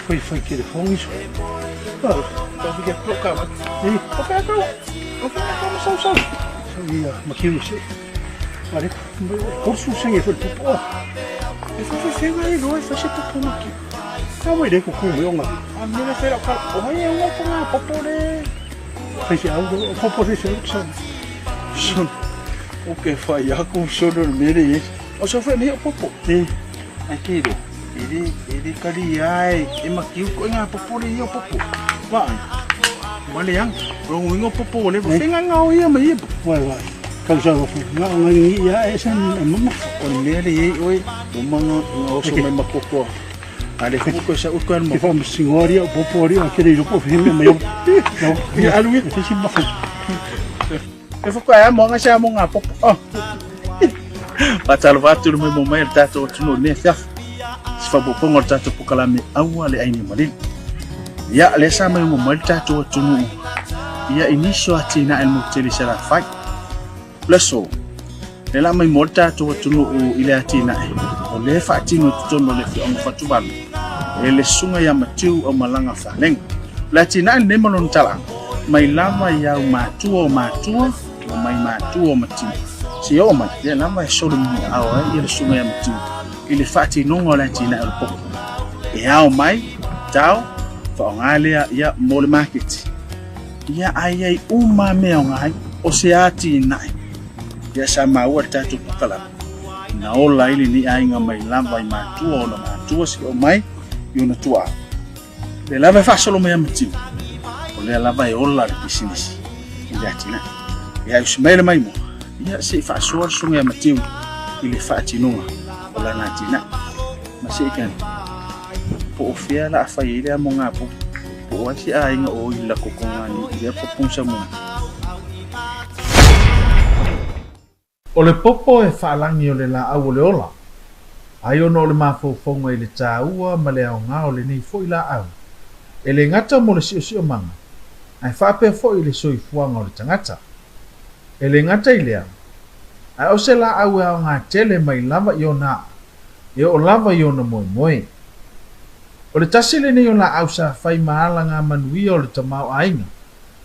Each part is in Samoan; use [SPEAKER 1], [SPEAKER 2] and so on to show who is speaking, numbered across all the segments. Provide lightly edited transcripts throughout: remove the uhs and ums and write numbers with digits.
[SPEAKER 1] Fai fai telefoni so. Ah,
[SPEAKER 2] tau fika pro ka ma.
[SPEAKER 1] Eh,
[SPEAKER 2] o ka ka. O ka ka ma sau sau.
[SPEAKER 1] Sau ia makiu se. Are kursu senge fai popo.
[SPEAKER 2] E fa fa fenga i loa fa se popo makiu.
[SPEAKER 1] Ka mai le ko ku me onga.
[SPEAKER 2] A me le fera ka o ai e onga ko nga popo le.
[SPEAKER 1] Fai se au popo se se son. Son.
[SPEAKER 2] O ke fai aku sono le mere e. O so fa ne o popo.
[SPEAKER 1] Eh.
[SPEAKER 2] Ai ke ro. E le, e le kali ai, e makiu ko nga popo le ia popo. Wa. Ma le ang, ro ngo popo le bo fenga nga o ia ma ia.
[SPEAKER 1] Wai wai. Kau sa ko nga nga ngi ia e san mama.
[SPEAKER 2] O le le e oi, o manga o so mai makoko. A le ko sa u ko
[SPEAKER 1] mo. Ke fa singoria o popo ri a ke le po fe me mai.
[SPEAKER 2] Ia alu
[SPEAKER 1] i se ma.
[SPEAKER 2] E fa ko ai mo nga sa mo nga popo. Oh. Faatalofa atu le moemoe mai o le tatou atunuu i lenei afiafi. Se faaopoopoga o le tatou polokalame aua le aini malili. Ia, lea sa maioga mai le tatou atunuu ia i nisi o atinae le motu tele i Salafai. O le aso, lea la mai mo le tatou atunuu i le atinae o lea e faatino i totonu o le afioaga o Fatuvalu e le susuga ia Matiu Aumalaga Falega. O le atinae lenei ma lona talaaga, mai lava i au matua o matua, ma mai matua o Matiu. Seia oo mai, lea lava e solomuliaao ai ia le susuga ia Matiu i le faatinoga o le atinae o le popo. E ao mai, tao, faaaoga lea ia mo le maketi. Ia ae i ai uma mea o ai, o se atinae. Ia sa maua le tatou polokalame. Na ola ai lenei aiga mai lava i matua ona matua seia oo mai i ona tuaa. Lea lava e faasolo mai a Matiu, o lea lava e ola le pisinisi i le atinae. Ia usi mai le maimoa, ia se i faasoa le susuga ia Matiu i le faatinoga o lana atinae. Ma se i kani, po o fea la a fai ai le amoga popo, po o ai se aiga o i la kokonga ni i lea popo sa mo.
[SPEAKER 3] O le popo e faalagi o le laau o le ola, ai ona o le mafaufauga i le taua ma le aoga o lenei foi laau, e le gata mo le siosiomaga, ae faapea foi i le soifuaga o le tagata. E le gata i lea, ae o se laau e aoga tele mai lava i ona aa, e oo lava i ona moemoe. O le tasi lenei o laau sa fai ma alagamanuia o le tamaoaiga,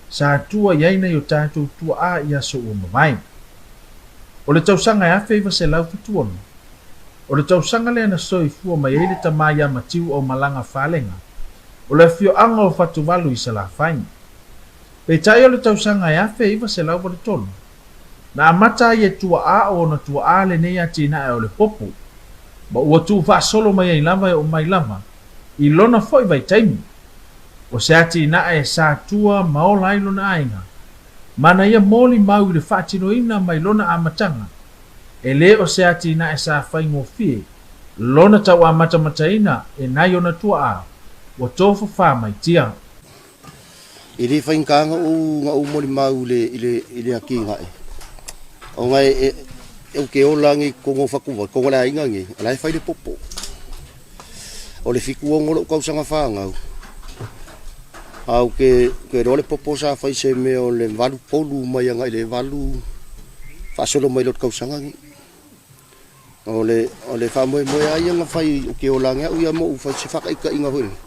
[SPEAKER 3] sa tua i ai nai o tatou tuaa i aso ua mavae. O le tausaga e 1976, o le tausaga lea na soifua mai ai le tama ia Matiu Aumalaga Falega, o le afioaga o Fatuvalu i Salafai. Peitai o le tausaga e 1983, na amata ai e tuaa o ona tuaa lenei atinae o le popo, ma ua tuufaasolo mai ai lava e oo mai lava i lona foi vaitaimi. O se atinae sa tua ma ola ai lona aiga, ma na ia molimau i le faatinoina mai lona amataga, e le o se atinae sa faigofie lona tauamatamataina e nai ona tuaa ua tofafā mai tia.
[SPEAKER 4] E le faigata ou na ou molimau i le i le i le atinae ona e e ou te ola nei i totonu o Fatuvalu, totonu o le aiga nei, o la e fai le popo. O le 76 lou tausaga fanau, a ou te iloa le popo sa fai se mea o le 83 mai agai i le 8 faasolo mai loa i le tausaga lenei. O le o le faamoemoe lava ia na fai ou te ola ane au ia ma ou fai se faataitaiga foi lea,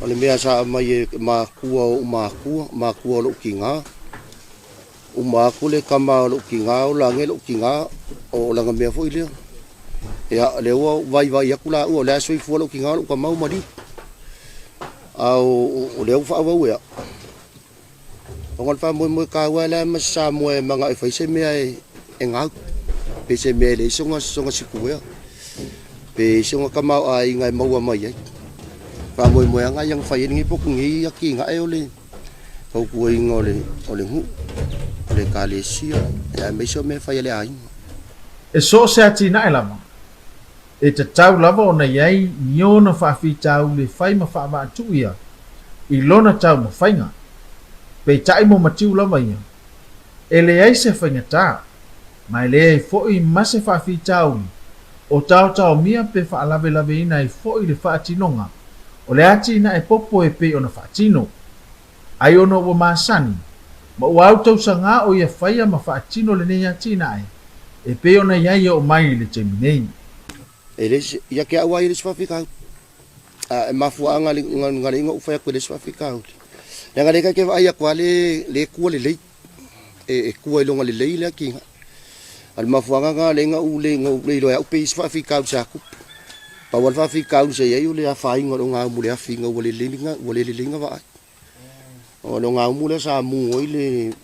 [SPEAKER 4] o le mea sa aumai e matua o ou matua, matua o lou tina, uma atu le tama o lou tina ola ane lou tina, o lana mea foi lea. Ia, lea ua vaivai atu laua, o lea e soifua lou tina, lou tama ua maliu. A o lea ua faaauau ea. Ona o le faamoemoe taua lea ma se Samoa e manao e fai se mea e gau, pe se mea e leai sona sikuea, pe sona tamaoaiga e maua mai ai. Faamoemoeaga ia na fai ai lenei potu nei atinae o le fautuaina o le nuu, o le ekalesia, aemaise o mea e fai a le aiga.
[SPEAKER 3] E so o se atinae lava, e tatau lava ona i ai ni ona faafitauli e fai ma faavaatuu ia i lona taumafaiga. Peitai mo Matiu lava ia, e leai se faigata, ma e leai foi ma se faafitauli o taotaomia pe faalavelaveina ai foi le faatinoga o le atinae popo e pei ona faatino. Ai ona ua masani, ma ua au tausaga o ia faia ma faatino lenei atinae, e pei ona i ai e oo mai i le taimi nei.
[SPEAKER 4] E le, ia te au lava ia le isi faafitauli. A e mafuaaga na leai na ou fai atu e leai se faafitauli. Leaga lea ta te vaai atu lava lea e tua lelei. E tua i lona lelei le atinae. A o le mafuaaga lena lea na ou le iloa ai au pe i ai se faafitauli sa tupu. Pau lava le faafitauli sa i ai o le afaina o le ogaumu i le afi ina ua le lelei na vaai. O le ogaumu lea sa mu ai le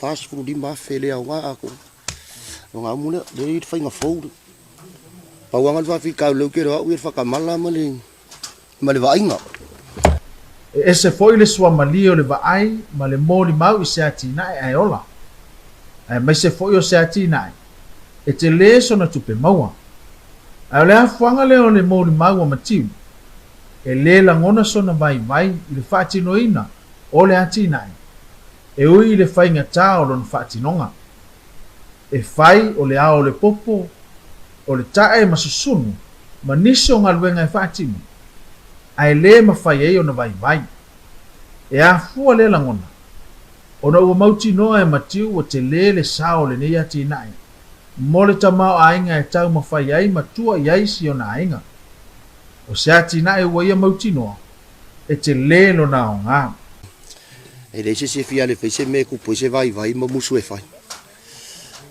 [SPEAKER 4] 45,000 le aoga atoa. O le ogaumu lea, lea e i ai le faiga fou lea. Pau lava lena o le faafitauli lea ou te iloa au ia le faatamala ma le ma le vaaiga.
[SPEAKER 3] E ese foi le suamalie o le vaai ma le molimau i se atinae ae ola, aemaise foi o se atinae e tele sona tupe maua. Ae o le afuaga lea o le molimau a Matiu, e le lagona sona vaivai i le faatinoina o le atinae, e ui i le faigata o lona faatinoga. E fai o le ao o le popo, o le tae ma susunu ma nisi o galuega e faatino, ae le mafai ai ona vaivai. E afua lea lagona, ona ua mautinoa e Matiu ua tele le sao o lenei atinae mo le tamaoaiga e taumafai ai ma tua i ai si ona aiga. O se atinae ua ia mautinoa, e tele lona aoga.
[SPEAKER 4] E leai se isi e fia alu e fai se mea e tupu ai se vaivai ma musu e fai.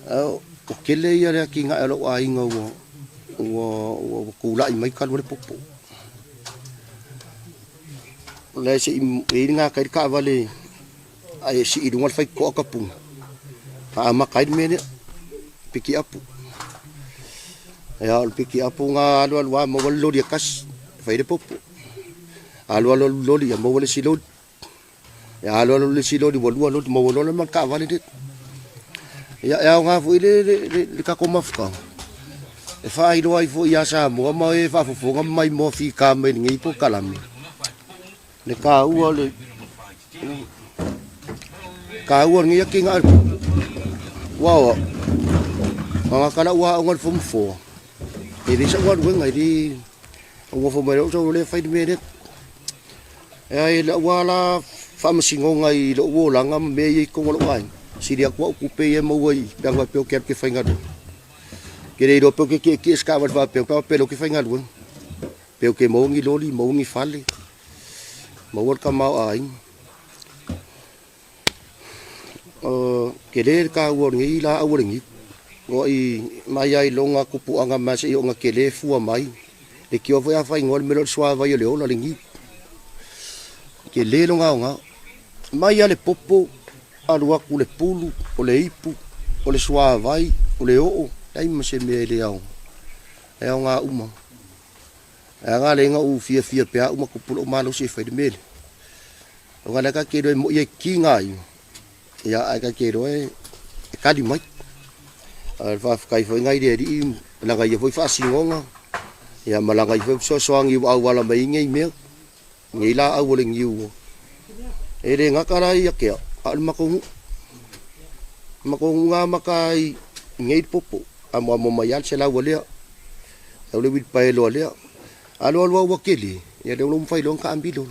[SPEAKER 4] O tele ia le atinae o lou aiga ua ua tulai mai talu ai le popo. O la e se i i ai le gatai le taavale ae sii i luga le faitotoa tapuna, a amata ai le mea lea, pikiapu. Ia o le pikiapu na alu alu lava maua le loli e tasi e fai ai le popo. Alu alu alu loli ia maua le isi loli. Ia alu alu le isi loli ua lua loli maua loa ma le taavale lea. Ia e aoga foi le le le tatou mafutaga e faailoa ai foi ia Samoa ma e faafofoga mai mo fika mai lenei polokalame le taua o le taua o lenei atinae aua o au tagata la ua aoga i le Form 4 e leai sau galuega e le nofo mai loa sau lea fai le mea lea. E ai lau lava la faamasinoga i lou olaga ma mea ia i totonu o lou aiga, sili atu au tupe ia e maua i pe a faapea ou te alu ou te faigaluega. Ou te le iloa pe ou te tietie i se taavale faapea pe a faapea o lea ou te faigaluega. Pe ou te maua ni loli, maua ni fale, maua le tamaoaiga. Tele le taua o lenei laau o le niu. Ua mai lava i lona tupuaga mai seia oo ina tele fua mai. Le tio foi a faaigoa le mea lea o le suavai o le ola, le niu. Tele lona aoga. Mai lava le popo, alu atu le pulu, o le ipu, o le suavai, o le oo, leai ma se mea e le aoga. E aoga uma. Ae a lea na ou fiafia pe a uma tupu lou malosi e fai le mea lea. Aua lea ta te iloa e moi e kiga ai, ia ae ta te iloa e kali mai. A o le faafetai foi lena i le Alii i lana ia foi faasinoga, ia ma lana ia foi fesoasoani ua auala mai ai nei mea, nei laau o le niu. E le gata la ia te au, a o le matou nuu. O le matou nuu na amata ai i nei le popo, amoamo mai lava le 100 a lea, sau le uilipaelo a lea. Alu alu lava ua tele, ia lea ua mafai loa ona taamilo.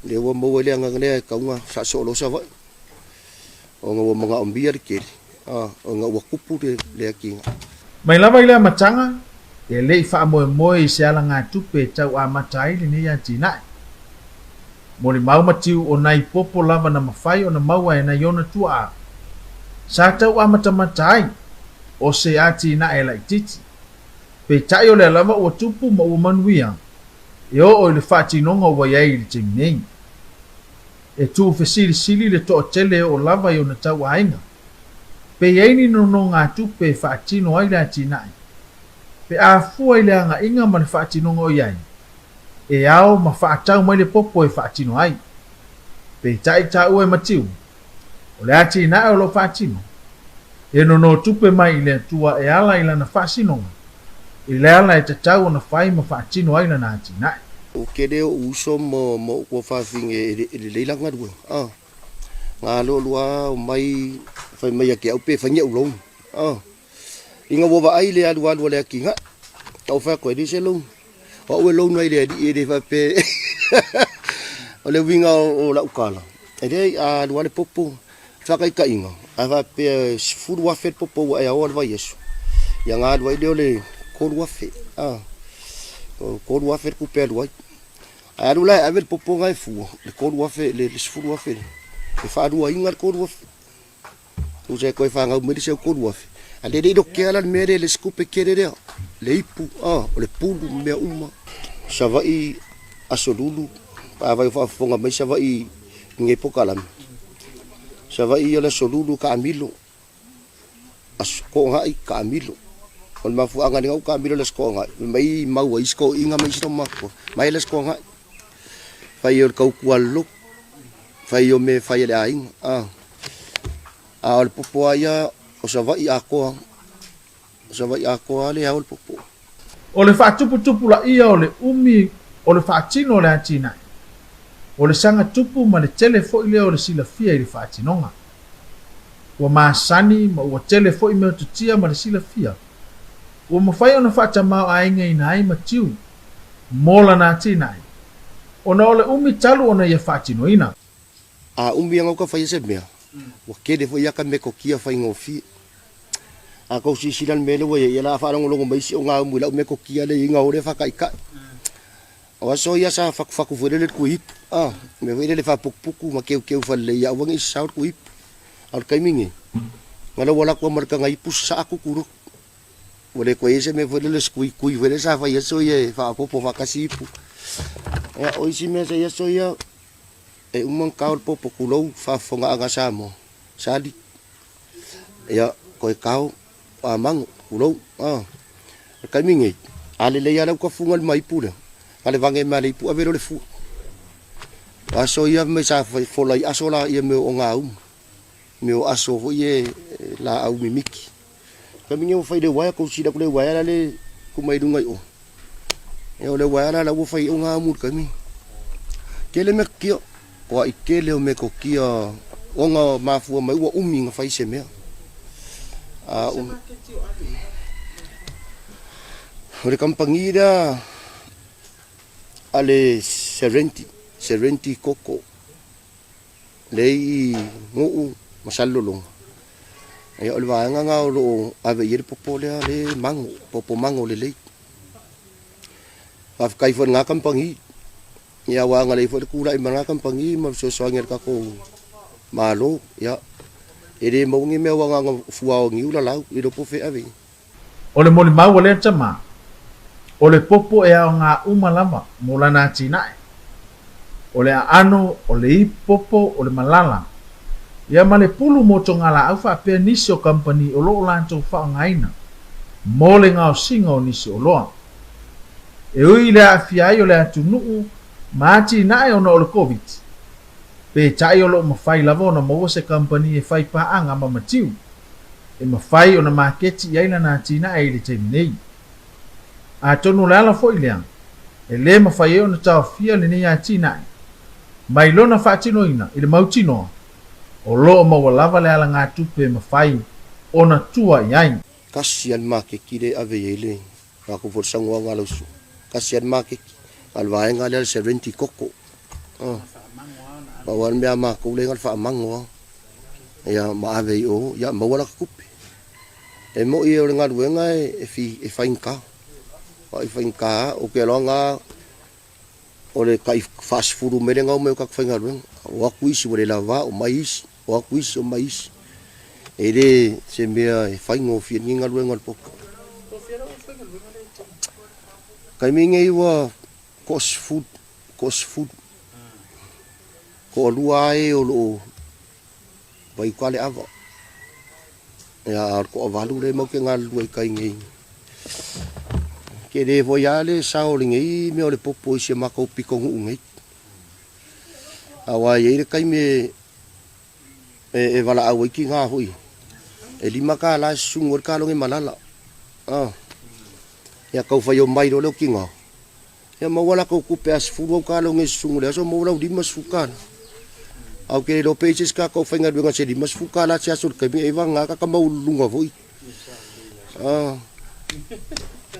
[SPEAKER 4] Lea ua maua ai le agaga lea e tatau ona faasoo loa Savaii ona ua manaomia le tele, ona ua tupu le atinae.
[SPEAKER 3] Mai lava i le amataga, e le i faamoemoe i se alagatupe e tau amata ai lenei atinae. Molimau matiu o nai popo lava na mafai ona maua e nai ona tuaa, sa tau amatamata ai o se atinae laitiiti. Peitai o lea lava ua tupu ma ua manuia e oo i le faatinoga ua i ai i le taimi nei. E tuufesilisili le toatele e oo lava i ona tauaiga, pe i ai ni nonogatupe e faatino ai le atinae, pe a fua i le agaiga ma le faatinoga o i ai, e ao ma faatau mai le popo e faatino ai. Peitai taua e Matiu, o le atinae o lo o faatino, e nonotupe mai i le Atua e ala i lana faasinoga, i le ala e tatau ona fai ma faatino ai lana atinae.
[SPEAKER 4] Ou te le o uso ma ou tuafafine e lelei la galuega a na alu alu a omai fai mai ia te au pe fai ni au loan a ina ua vaai le alu alu a le atinae ou fai atu e leai se loan o au e loan ai le alii e le faapea o le uiga o lau tala e leai a alu a le popo Faataitaiga, a faapea e 10,000 le popo ua e aoa le vaiaso, ia ona alu ai lea o le 3,000, a, o 3,000 le tupe e alu ai. Ae alu la e ave le popo lena e fua, le 3000, le 10,000 lea, e faaluaina le 3000. Tusa e toe fanau mai le isi au 3000. A le le ilotea la le mea lea, le isi tupe tele lea, le ipu, a, o le pulu ma mea uma. Savaii Aso Lulu, pe afai o faafofoga mai Savaii i lenei polokalame, Savaii o le Aso Lulu taamilo, Aso Toonai taamilo. O le mafuaaga lena ua taamilo i le Aso Toonai, fai mai mau a isi toeaiina ma isi taumatua, mai le Aso Toonai. Fai o le tautua a le lotu, fai o mea e fai a le aiga, a. A o le popo lava ia o Savaii atoa, o Savaii atoa lava le ao o le popo.
[SPEAKER 3] O le faatuputupulaia o le umi o le faatino o le atinae, o le saga tupu ma le tele foi lea o le silafia i le faatinoga. Ua masani ma ua tele foi meototia ma le silafia, ua mafai ona faatamaoaigaina ai Matiu mo lana atinae, ona o le umi talu ona ia faatinoina.
[SPEAKER 4] A umi ana uka faia se mea, ua tele foi ia ka metotia faigofie. A tou silasila i le mea lea ua i ai, ia o le a faalogologo mai isi o gaumu i lau metotia lea e i ai na o lea faataitai. O aso ia sa fatufatu foi lele le tuiipu, a, mea foi lele faaputuputu ma teuteu faalelei ia aua ne i sasao le tuiipu. A o le taimi lenei, na o le ua alu atu lava ma le tagaipu sasaa tutu loa. Ua le toe i ai se mea foi lele o se tuitui foi lele sa fai aso ia e faaopoopo faatasi ipu. Ia, o isi mea sa i aso ia, e uma ona tao le popo tulou faafofogaaga a Samoa, sali, ia, toe tao a mago, tulou, a. O le taimi lenei, a lelei lava lau tafuga i le maipu lea, na o le vage mai lava o le ipu ave loa le fua. O aso ia fai mai sa fola ai aso laia mea o ogauma, mea o aso foi ia laau mimiti. Taimi nei ua fai le uaea, kou sili atu le uaea la le tuu mai luga i o. Ia o le uaea la la ua fai ai ogamu i le taimi. Tele metotia, toai tele o metotia ona mafua mai ua umi na fai se mea. A o le kamupani lea a le Serenti, Serenti Koko. Lea i Nuu ma Salelologa, ia o le vaega lena o lo o ave i ai le popo lea le mago, popo mago lelei. Faafetai foi i lena kamupani, ia aua a agalelei foi le tulai mai o lena kamupani ma le fesoasoani a le tatou Malo, ia e le maua ni mea aua na ona fua o niu lalau, le iloa po o fea e ave i ai.
[SPEAKER 3] O le molimau a lea tama, o le popo e aoga uma lava mo lana atinae. O le aano, o le ipu popo, o le malala, ia ma le pulu mo togalaau faapea nisi o kamupani o lo o latou faaaogaina mo le gaosiga o nisi oloa. E ui i le aafia ai o le atunuu ma atinae ona o le Koviti, peitai o lo o mafai lava ona maua se kamupani e fai paaga ma Matiu e mafai ona maketi i ai lana atinae i le taimi nei. Atonu o le ala foi lea e le mafai ai ona taofia lenei atinae mai lona faatinoina i le mautinoa o lo o maua lava le alagatupe e mafai ona tua i ai.
[SPEAKER 4] Tasi lava le maketi lea e ave i ai le matou folasagoaga a lau susuga. Tasi lava le maketi, a o le vaega lea o le Serenity Koko. Pau lava le mea a matou lea na o le faamago lava. Ia ma ave i o, ia maua lata tupe. E moi o le galuega e faigata. E faigata, ou te iloa na o le tai faasefulu mai lea na omai o tagata faigaluega. O atu isi ua le lava, omai isi, o atu isi, omai isi. E le se mea e faigofie lenei galuega o le popo. Taimi nei ua toasefulu, toasefulu. Toalua lava e o lo o vai uka le ava. Ia, a o le toavalu lea matou te galulue ai i tai nei. Tele foi lava le sao o lenei mea o le popo i si a matou pitonuu nei. Aua e i ai le taimi e valaau ai tina foi, e $5 e susugu ai le kaloge malala. Ia tau fai omai loa lea o tina. Ia maua latou tupe a 10 au kaloge susugu i le aso maua lau $50. Ae ou te le iloa pe i ai se isi tagata o faigaluega i se $50 se aso i le taimi e vagana tagata maualuluga foi.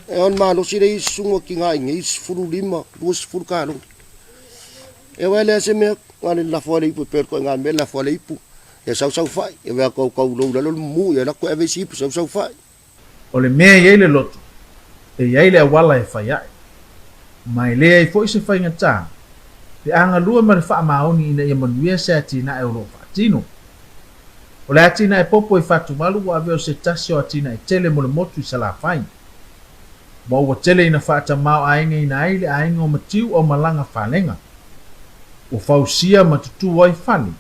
[SPEAKER 4] E o le malosi lea i susuga o tina i nei 15, 20 kaloge. Ia aua e leai se mea, na o le lafo lava o le ipu e pei o le ituaiga mea le lafo lava o le ipu, ia sau saofai, ia vea atu au tau lou i lalo le mumu, ia alu atu e ave isi ipu sau saofai.
[SPEAKER 3] O le mea e i ai le loto, e i ai le auala e fai ae. Ma e leai foi se faigata Pe a galue ma le faamaoni ina ia manuia se atinae o lo o faatino. O le atinae popo i Fatuvalu ua avea o se tasi o atinae tele mo le motu i Salafai. Ma ua tele ina faatamao-aigaina ai le aiga o Matiu Aumalaga Falega. Ua fausia ma tutū ai fale.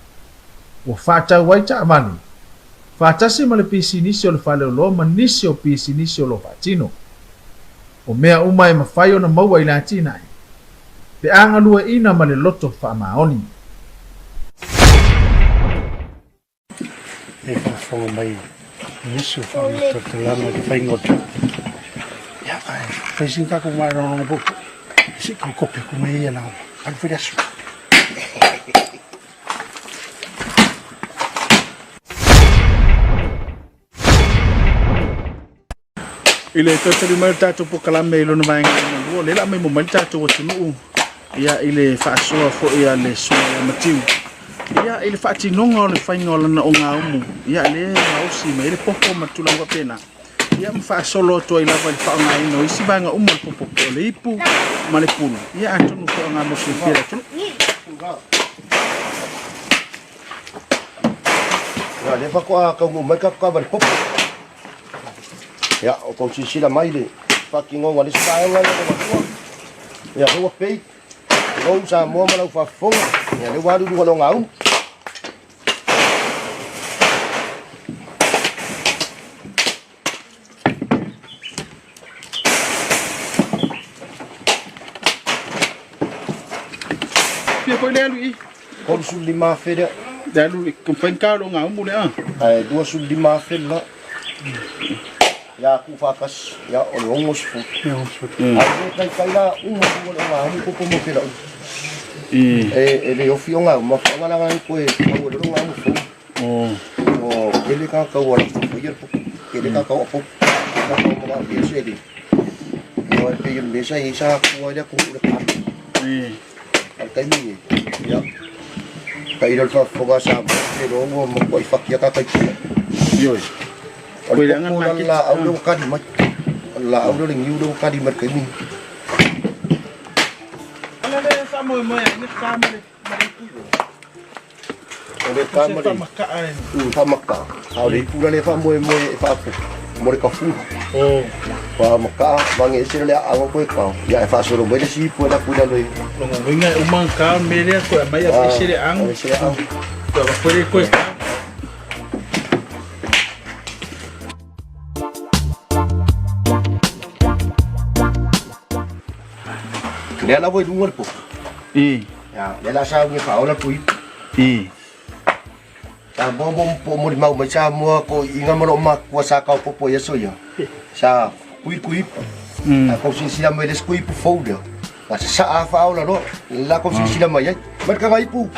[SPEAKER 3] Ua faatau ai taavale. Faatasi ma le pisinisi o le faleoloa ma nisi o pisinisi o lo o faatino. O mea uma e mafai ona maua i le atinae, pe a galueaiina ma le loto faamaoni.
[SPEAKER 1] E faafofoga mai nisi o faamatalaga i le faiga o le tau. Ia, ae fai sina tatou malologa puupuu, se i tau kope atu mai ia leaga ua alu foi le aso.
[SPEAKER 2] I le toe tali mai o le tatou polokalame i lona vaega lona lua, o lea o le a maimoa mai le tatou atunuu ia i le faasoa foi a le Susuga ia Matiu ia i le faatinoga o le faiga o lana ogaumu ia lea e gaosi mai ai le popo ma le tulaga faapena ia ma faasolo atu ai lava i le faaaogaina o isi vaega uma o le popo po o le ipu ma le pulu ia atonu foi o aoga mo silafia e le atunuu.
[SPEAKER 4] Ia, lea faatoa taunuu mai le tatou taavale popo. Ia, o tou silasila mai le faatinoga o le isi vaega lea ua matua. Ia, lea ua pay. Tulou Samoa ma lau faafofoga. Ia, lea ua alu i luga o le ogaumu.
[SPEAKER 2] Fia foi le alu i?
[SPEAKER 4] 35,000 lea.
[SPEAKER 2] Le alu i kumfain ka lo ngaumu le a.
[SPEAKER 4] Ae 25,000 la. Ia ku faatasi, ia o le 60. Ae le taitai la uma luga le ogaumu popo mo pela uli. E le ofi ogaumu, mafuaaga la nai koe mau e le ogaumu fou. O tele tagata ua lafo foi ia le popo, tele tagata ua popo, tele tagata ua manaomia le seleni. Aua e pei o le mea sa i ai sa atua ai le atunuu i le kalo. A o le taimi lenei, ia, tailo i le faafofoga a Samoa, ou te iloa ua matuai fati lava tagata i tua.
[SPEAKER 2] Ioe.
[SPEAKER 4] O le popo la le laau lea ua kali mai. O le laau lea o le niu lea ua kali mai i le taimi lenei.
[SPEAKER 2] O le le faamoemoe ai le ka ma le ma le ipu i o.
[SPEAKER 4] O le ka ma le
[SPEAKER 2] faamaka'a e.
[SPEAKER 4] Faamaka'a. A o le ipu la lea e faamoemoe e faapopo mo le kafulu.
[SPEAKER 2] O.
[SPEAKER 4] Faamaka'a, vage ese le aaga o toe kao, ia ae faasolo mai le isi ipu e lapu i lalo i.
[SPEAKER 2] Lona uiga e uma ona kao le mea lea toe aumai aveese le ago.
[SPEAKER 4] Aveese le ago.
[SPEAKER 2] Toe avatu ai le toe kao.
[SPEAKER 4] Lea lava i luga le popo. Ia, lea la sa ugia faaola le ipu. Samoa mo po molimau mai Samoa ko iga ma loo makua sa kao popo i aso ia. Sa kui kui ipu. A kou silasila mai le isi kui ipu fou lea. Na sasaa faaola loa. La kou silasila mai ai. Mai le kaga ipu.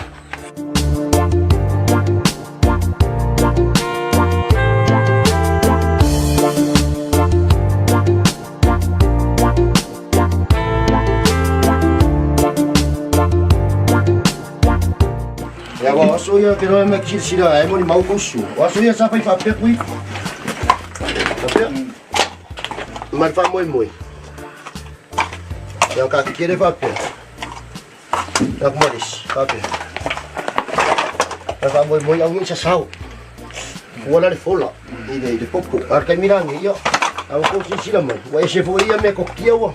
[SPEAKER 4] Ia ua aso ia ke roa mai silasila ai molimau kou sua. O aso ia sa fai faapea kui. Faapea. Ma le faamoemoe. Ia ka kikere faapea. Ia kuma le isi faapea. Ma le faamoemoe au i sasao. Ua la le fola i le, i le popo. A o le taimi la nei, ia, a ua kou silasila mai, ua ese foi ia mea kokia ua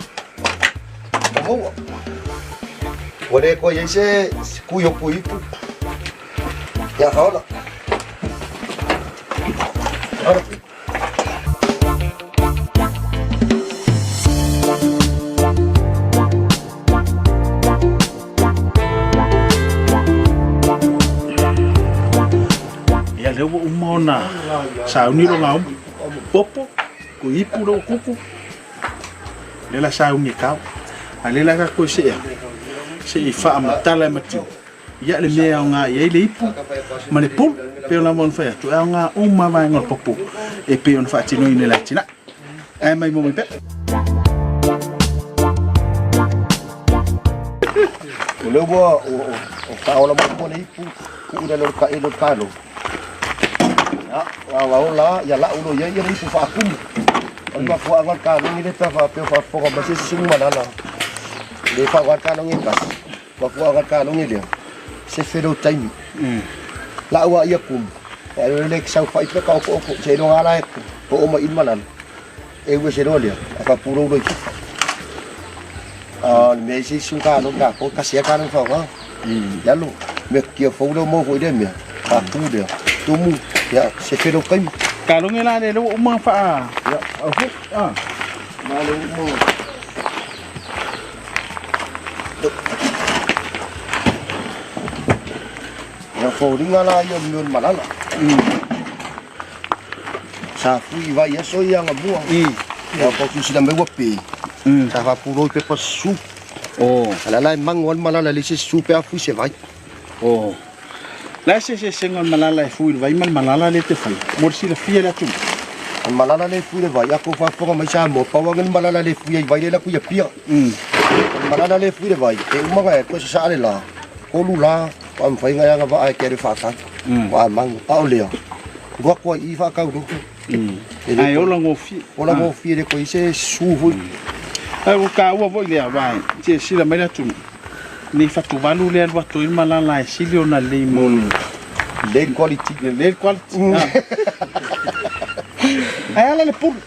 [SPEAKER 4] maua. Ua le koe i ai se kui o kui ipu. Ia, faola. Faola.
[SPEAKER 2] Ia lea ua uma ona sauni lo gaumu. Popo, ko ipu lea ua kuku. Lea la sauni e kao. A lea la tatou se se i faamatala e Matiu. Ia le mea e aoga i ai le ipu ma le pulu. Pei ona lava ona fai atu, e aoga uma vaega o le popo e pei ona faatinoina e le atinae. Ae maimoa mai pea.
[SPEAKER 4] O lea ua faaola muamua le ipu, tuu i lalo i le kalo. Ia, aola ia lau loa i ai le ipu faatumu. O le mafuaaga o le kalogi lea pe a faapea o faafofoga mai se isi sui malala, le faaaoga le kalogi e tasi. Mafuaaga le kalogi lea, sefe lou taimi. Lau a ia kumu, e alu le saofai pe kaokooko, seiloga lava la e oo mai i le malala, e u ese loa lea, ae faapulou loa i fafo. A o le mea isi isi kalogi latou, e tasi lava kalogi faaaoga. I lalo, mea kia fou lea ua maua foi i lea mea, faatu lea, tumu, ia, sefe lou taimi.
[SPEAKER 2] Kalogi la lea ua uma faa...
[SPEAKER 4] Ia, na lea ua uma. Ia foliga la ia o le mea o le malala. Sa fui i vai aso ia anamua. Ia ko silasila mai ua pe. Sa faapulou i pepa susu. A la la e mago lava le malala e leai se susu pe a fui se vai.
[SPEAKER 2] Le a se eseesega o le malala e fui i le vai ma le malala lea e te faia? Mo le silafia e le atunuu.
[SPEAKER 4] O le malala lea e fui i le vai, a tou faafofoga mai Samoa, pau lava le malala lea e fui ai i vai lea e alu atu i Apia. O le malala lea e fui i le vai, e uma ona e alu e sasaa le la, 3 la faatoa mafai ona e agavaa e te alu e faatau, faatoa mago. A o lea, alu atu lava i i faatau loa.
[SPEAKER 2] Ae ola gofie.
[SPEAKER 4] Ola gofie, e le toe i ai se susu foi.
[SPEAKER 2] Ae ua taua foi lea aua e silasila mai le atunuu, nei fatuvalu lea e alu atu ai le malala e sili ona lelei mo le...
[SPEAKER 4] Lelei le quality.
[SPEAKER 2] Lelei le quality. Ae ala le pulu.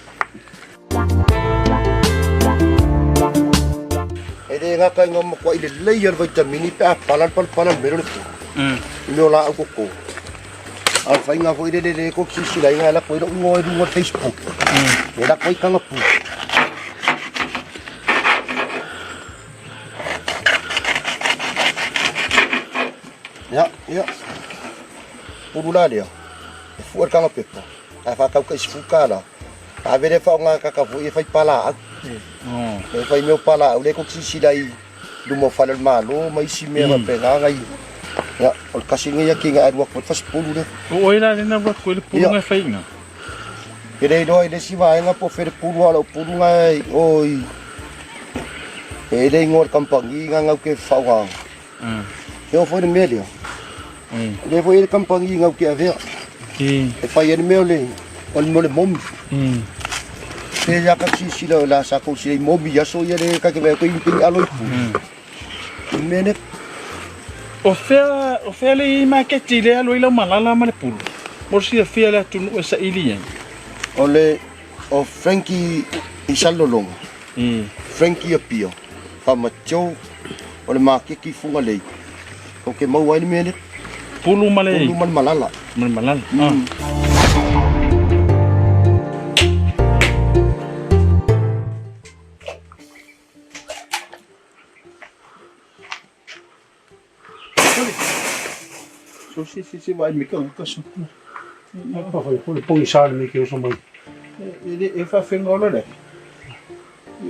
[SPEAKER 4] E le gata ina matuai lelei lava le vaitamini pe a pala le palapala le mea lea o le pulu. I mea o laau toto. A o le faiga foi lele lea tou te silasila ai na e alu atu ai lou igoa i luga o le Facebook. E alu atu ai taga pulu. Ia, ia. Pulu la lea, e fua le taga pepa, ae faatau tai $10. Ave lea faaaoga kaka foi e fai palaau. E fai mea o palaau lea tou te silasila i luma o fale o le Malo ma isi mea faapena nai. Ia, o le tasi lenei atinae e alu atu ai le fasipulu lea.
[SPEAKER 2] O oe la lea na alu atu ai le pulu na e fai i ina?
[SPEAKER 4] E le iloa i le isi vaega po o fea le pulu, a o lau pulu na i o i e i ai le igoa o le kamupani na te faaaogaina. E oo foi i le mea lea, o lea foi e i ai le kamupani na te avea e fai ai le mea o le o le mea o le momi. Pe ia ka silasila o le a sa tou silasila i momi i aso ia lea ta te vaai atu ai pei alo i pulu. I le mea lea.
[SPEAKER 2] O fea, o fea le i maketi lea alu ai lau malala ma le pulu? Mo le silafia e le atunuu e saili ai.
[SPEAKER 4] O le o Frankie i Salelologa, Frankie Apia, Famatio, o le maketi i Fugalei, ou te maua ai le mea lea.
[SPEAKER 2] Pulu ma le...
[SPEAKER 4] Pulu ma le malala.
[SPEAKER 2] Ma le malala. So si si si vai me ka ka so.
[SPEAKER 1] Pa fai ko le pongi sa le me ke oso mai.
[SPEAKER 2] E le e fa fenga ola le.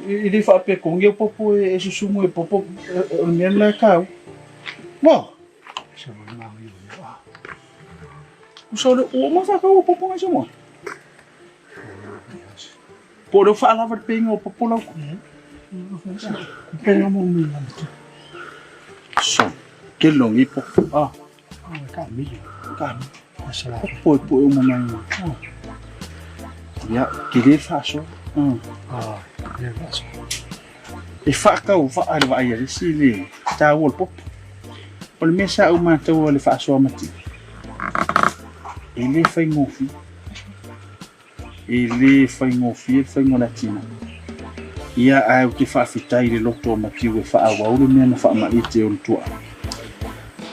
[SPEAKER 2] E le fa pe kongi o popo e susumu e popo o le mea la kau. Mo.
[SPEAKER 1] Se mo ma ngi o a.
[SPEAKER 2] Usa le o ma fa ka o popo ngai mo. Po le fa lava le penga o popo lau.
[SPEAKER 1] Penga mo mi la.
[SPEAKER 2] So, ke longi popo. Ah.
[SPEAKER 1] Ah, ka mi.
[SPEAKER 2] Ka mi.
[SPEAKER 1] Asa la.
[SPEAKER 2] Popo e po e uma mai. Ia, ke le fa so.
[SPEAKER 1] Ah, le fa so.
[SPEAKER 2] E faakau vaa le vaai a le isi le taua o le popo. O le mea sa ou mataua le faasoa mativa, e le faigofie. E le faigofie le faiga o le atinae. Ia, ae ou te faafetai i le loto o Matiu e faaauau le mea na faamaite e ona tuaa.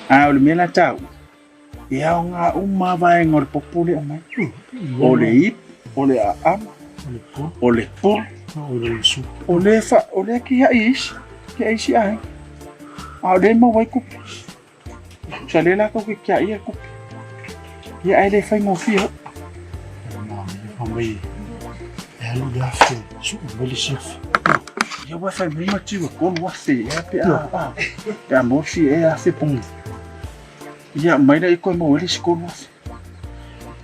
[SPEAKER 2] Ae o le mea la taua, e aoga uma lava vaega o le popo lea aumai. O le ipu, o le aama, o le pulu, o le fa, o lea kia'i isi, kia'i isi aiga. A o lea e maua ai kupe. Sa lea latou ke kiaʻia kupe. Ia ae le faigofie hoʻi.
[SPEAKER 1] Fa mai e alu le afe, suu mai le isi afe.
[SPEAKER 2] Ia ua fai mai Matiu e 3,000 ea pe a pe a maua le fia ea afe po. Ia mai lea i koe maua ai le isi 3,000.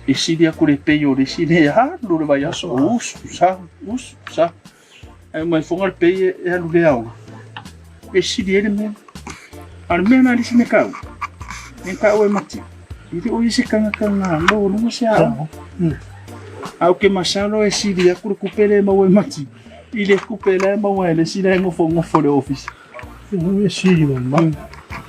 [SPEAKER 2] E sili atu le pei o le isi nei alu le vaiaso, usu sa, usu sa. Ae uma ifoga le pei e alu le aoga. E sili ai le mea. A o le mea lena le isi mea taua, e taua e Matiu, e le o i ai se tagata na maualuga se aoga. Ae ou te masalo e sili atu le tupe lea e maua e Matiu i le tupe la e maua e le isi la e nofonofo i le ofisa.
[SPEAKER 1] E sili ma.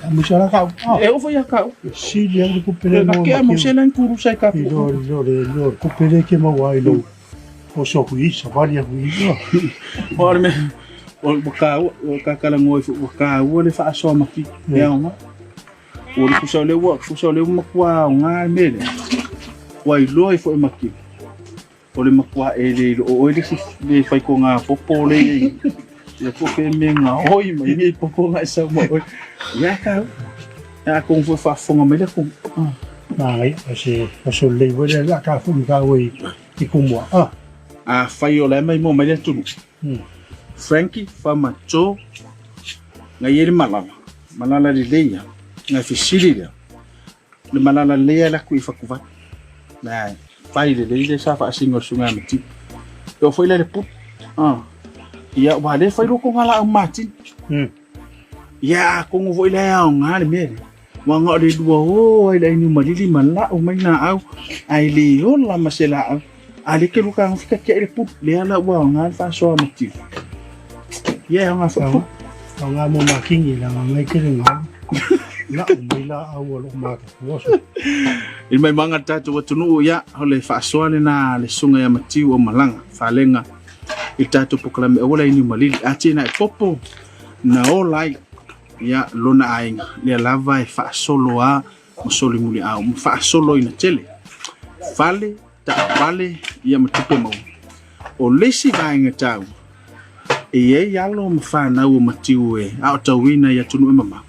[SPEAKER 1] Aemaise la kau.
[SPEAKER 2] E oo foi ia kau.
[SPEAKER 1] Sili au le tupe lea
[SPEAKER 2] E
[SPEAKER 1] maua
[SPEAKER 2] ke
[SPEAKER 1] ma
[SPEAKER 2] mo se lan kuru sai ka
[SPEAKER 1] I lo lo le lo tupe lea ke maua ai lou oso aku i savali aku i.
[SPEAKER 2] O le mea o ua kāua ua kakalagoa ifo ua kāua le faasoa maki e aoga. Ua le kusa o lea ua kusa o lea ua matua aoga le mea lea. Ua iloa ifo e Makili o le matua e le ilo o oe le isi le faikoga popo le i ia po pe me nga oi mai nei popo nga sau ma oi. Ia kāua. Ia kong foi faafofoga mai le kong.
[SPEAKER 1] Manaia, o se aso lelei foi lea la ka fuli kāua i i kumua. Ah.
[SPEAKER 2] Afai o la e maimoa mai le atunuu. Frankie Fama Joe ngai ai le malala, malala lelei ia, ngai fesili lea, le malala lelei ia laku i Fakuvatu. Nai, fai lelei le sa faasino o le susuga ia Matiu. E oo foi la i le pulu. Ah. Ia, ua le fai loko ngā laau matini. Ia, atonu foi la e aoga le mea lea. Ua na o le lua o ai le ainiu malili ma lau mai laau, ae le ola ma se laau. A le ke luka ngofi ka tia i le pulu. Lea la ua aoga le faasoa matiu. Ia e aoga foi pulu.
[SPEAKER 1] Aoga mo makingi leaga ngai tele galu. Lau mai laau o loo matutua so.
[SPEAKER 2] I le maimaga le tatou atunuu, ia, o le faasoa lena a le Susuga ia Matiu o Malaga, Falega, i le tatou polokalame aua le ainiu malili. A tinae popo na ola ai ia lona aiga, lea lava e faasolo a ma solimuliau ma faasoloina tele fale, taavale, ia ma tupe maua. O le isi vaega taua, e i ai alo ma fanau o Matiu e aotauina i atunuu e mamao,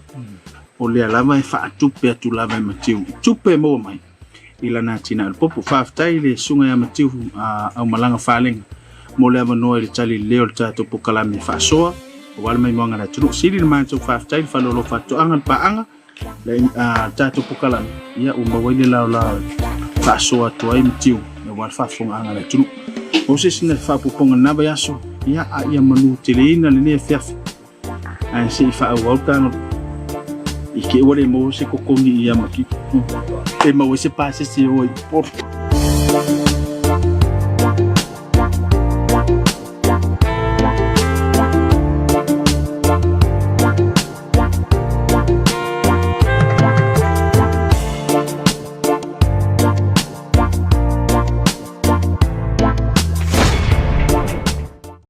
[SPEAKER 2] o lea lava e faatupe atu lava e Matiu i tupe e maua mai i lana atinae o le popo. Faafetai i le Susuga ia Matiu Aumalaga Falega mo le avanoa i le tali lelei o le tatou polokalame faasoa aua le maimoaga a le atunuu. Sili le matou faafetai i le faleoloa faatoaga, le paaga, le tatou polokalame, ia ua maua ai le laolao e faasoa atu ai Matiu aua le faafofogaaga a le atunuu. O se isi na faaopoopoga lena vaiaso, ia a ia manuteleina lenei afiafi. Ae se i faaauau taga i te ua le maua se totogi ia Matiu. E maua ai se pasese e o ai i Upolu.